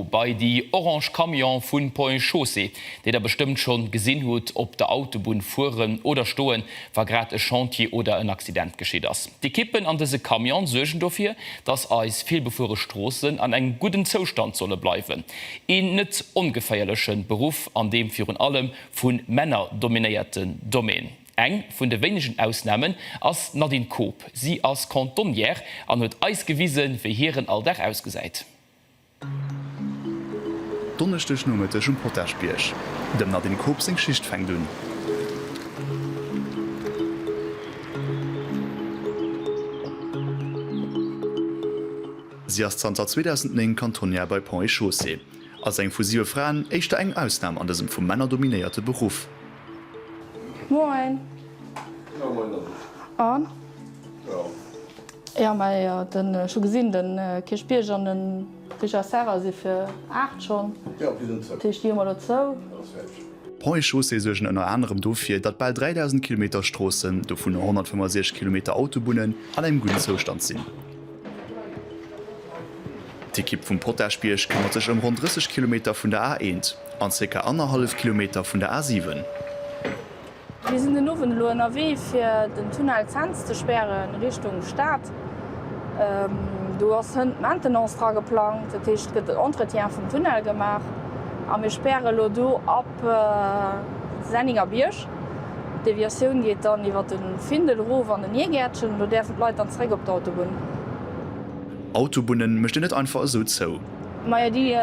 Bei déi orange Camion vun Ponts et Chaussées, déi der bestëmmt schonn gesinn hutt op der Autobunn fueren oder stoen, wa grad e Chantier oder en Accident geschitt ass. D'Ekippen an dëse Camione suergen dofir, dass eis villbefuere Stroossen an engem gudden Zoustand solle bleiwen. Een net ongeféierleche Beruff an deem virun allem vu Männer dominéierten Domaine. Eng vun de wéinegen Ausnamen ass d'Nadine Koob. Si ass Cantonnière an huet eis gewisen, wéi hiren Alldag ausgesäit. Donneschdeg Nomëtteg um Potaschbierg. Dem Nadine Koob seng Schicht fänkt un. Si ass zanter 2009 Cantonnière bei Ponts et Chaussées. Als eng vu siwe Fraen, éischter eng Ausnam an dësem vu Männer dominéierte Beruff. Moin. An? Jo, mä den, ech hu gesinn, den Kierchbierg an den Richard Serra si fir 8 schonn. Dat heescht, déi hu mer elo zou. Ponts et Chaussées suergen ënner anerem dofir, datt bal 3.000 Kilometer Stroossen, dovunner 165 Kilometer Autobunnen, an engem gudden Zoustand sinn. D'Ekipp vum Potaschbierg këmmert sech ëm ronn 30 Kilometer vun der A1 an zirka annerhallef Kilometer vun der A7. Mir sinn den Owend elo ënnerwee fir den Tunnel Cents ze spären Richtung Stad. Do ass hënt d'Maintenance dra geplangt, dat heescht et gëtt den Entretien vum Tunnel gemaach a mir späre elo do ab Senningerbierg. D'Deviatioun geet dann iwwer de Findel erof an den Niergäertchen. Do däerfen d'Leit dann zeréck op d'Autobunn. Autobunne mécht een net einfach esou zou. Majo déi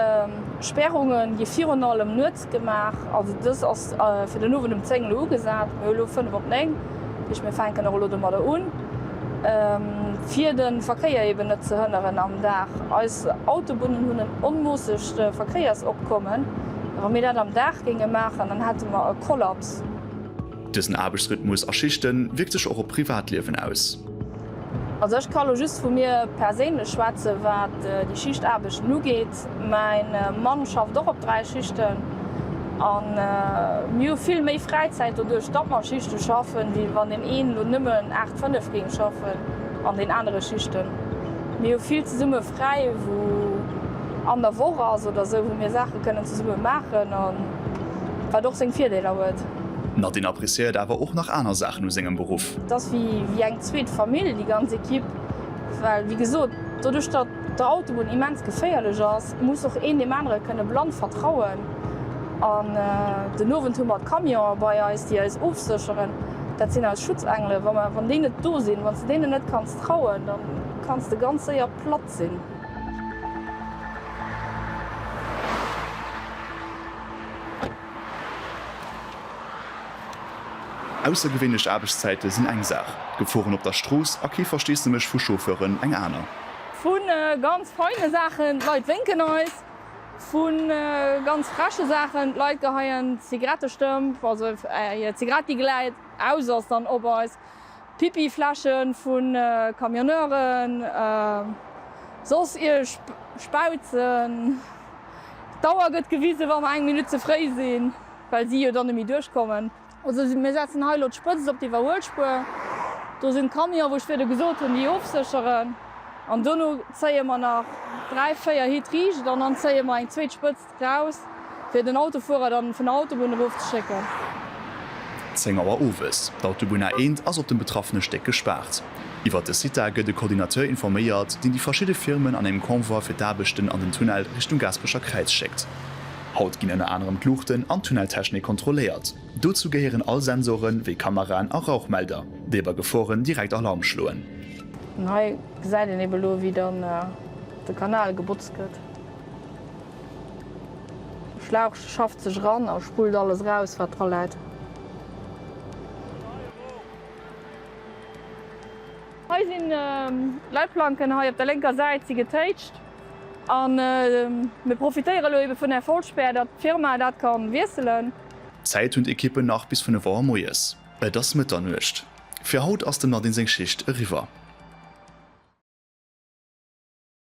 Spärunge gi virun allem nuets gemaach. Also dës ass fir den Owend um 10 elo ugesat. Mir hu elo 5 op 9, dat heescht mir fänken och elo domadder un, fir de Verkéier eben net ze hënneren am Dag. Eis Autobunnen hunn en onmoossegt Verkéiersopkommen. Wa mir dat am Dag géinge maachen, dann hätte mer e Kollaps. Dësen Aarbechtsrhythmus a Schichte wierkt sech och op d'Privatliewen aus. Also ech ka lo just vu mir perséinlech schwätzen, wat déi Schichtaarbechten ugeet. Mäin Mann schafft och op 3 Schichten an mir hu vill méi Fräizäit doduerch, datt mer Schichte schaffen, wéi wann deen een elo nëmmen 8, 5 géing schaffen an den anere Schichten. Mir hu vill zesumme fräi, wou an der Woch ass oder esou, wou mir Saache kënnen zesumme maachen a wat och seng Virdeeler huet. D'Nadine appréciéiert awer och nach aner Saachen u sengem Beruff. Et ass wéi eng zweet Famill, déi ganz Equipe, well wéi gesot, doduerch datt d'Autobunn immens geféierlech ass, muss och een deem anere kënne blann vertrauen. An den Owend hu mer d'Camionen bei eis, déi eis ofsécheren. Dat sinn eis Schutzengelen. Wa mer, wann déi net do sinn, wann s de deenen net kanns trauen, da kanns de ganz séier platt sinn. Aussergewéinlech Aarbechtszäite sinn eng Saach, d'Geforen op der Strooss a kee Versteesdemech vu Chauffeuren eng aner. Vu ganz feine Saachen, d'Leit wénken eis, vu ganz freche Saachen, d'Leit geheien Zigarettestëmp, also hir Zigarett déi gläit aus ass, dann op eis, Pipi-Fläsche vu Camionneuren, soss ier Spauzen. D'Auer gëtt gewisen, wa mer eng Minutt ze fréi sinn, well si jo dann net méi duerchkommen. Also mir setzen hei elo d'Spëtzt op d'Iwwerhuelspuer. Do sinn d'Camionen, wou ech virdu gesot hunn, déi ofsécheren. An dono zéie mer nach 3, 4 Hit riicht an dann zéie mer eng zweet Spëtzt raus, fir den Autofuerer dann vun der Autobunn erofzeschécken. 10 Auer owes, D'Autobunn A1 ass op dem betraffene Stéck gespaart. Iwwert de CITA gëtt e Coordinateur informéiert, deen déi verschidde Firmen an engem Convoi fir d'Aarbechten an den Tunnel Richtung Gaasperecher Kräiz schéckt. Haut ginn ënner anerem d'Luuchten an d'Tunneltechnik kontrolléiert. Dozou gehéieren all Sensoren, wéi Kameraen a Rauchmelder, déi bei Geforen direkt Alarm schloen. An hei gesäit een eben elo wéi dann de Kanal gebotzt gëtt. De Schlauch schafft sech eran a spullt alles eraus wat dra läit. Hei sinn d'Leitplanken hei op der lénker Säit si getéitscht a mir profitéiere elo ebe vun där Vollspär, datt d'Firma dat ka wiesselen. Zäit hunn d'Ekippen nach bis 5 Auer moies. Et ass Mëtternuecht. Fir haut ass dem Nadine seng Schicht eriwwer.